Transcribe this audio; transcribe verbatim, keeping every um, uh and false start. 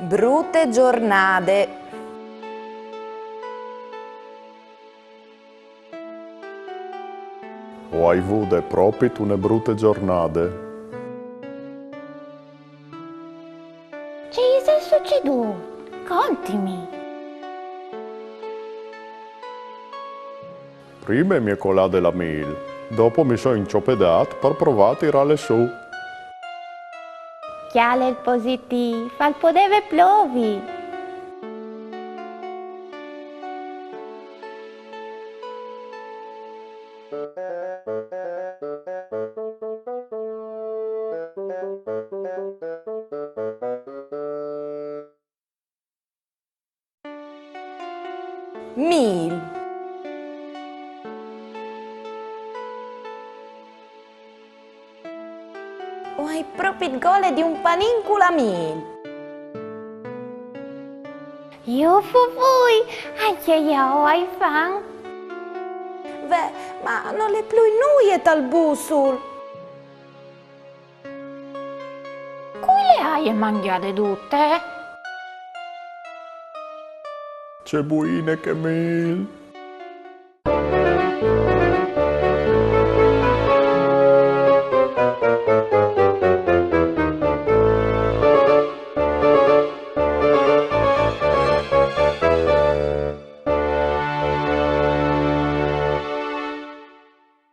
Brute giornade. O ai vude propit une brute giornade. Ce isal sucedût? Contimi. Prime mi è colade la mîl, dopo mi soi inçopedât par provâ a tirâle sù. Cjale il positîf, al podeve plovi. Mîl. O ai propit gole di un panin cu la mîl. Jù fû fûi, ancje jo o ai fam. Ve, ma nol è plui nuie tal bussul. Cui le aie mangjade dute? Ce buine chê mîl!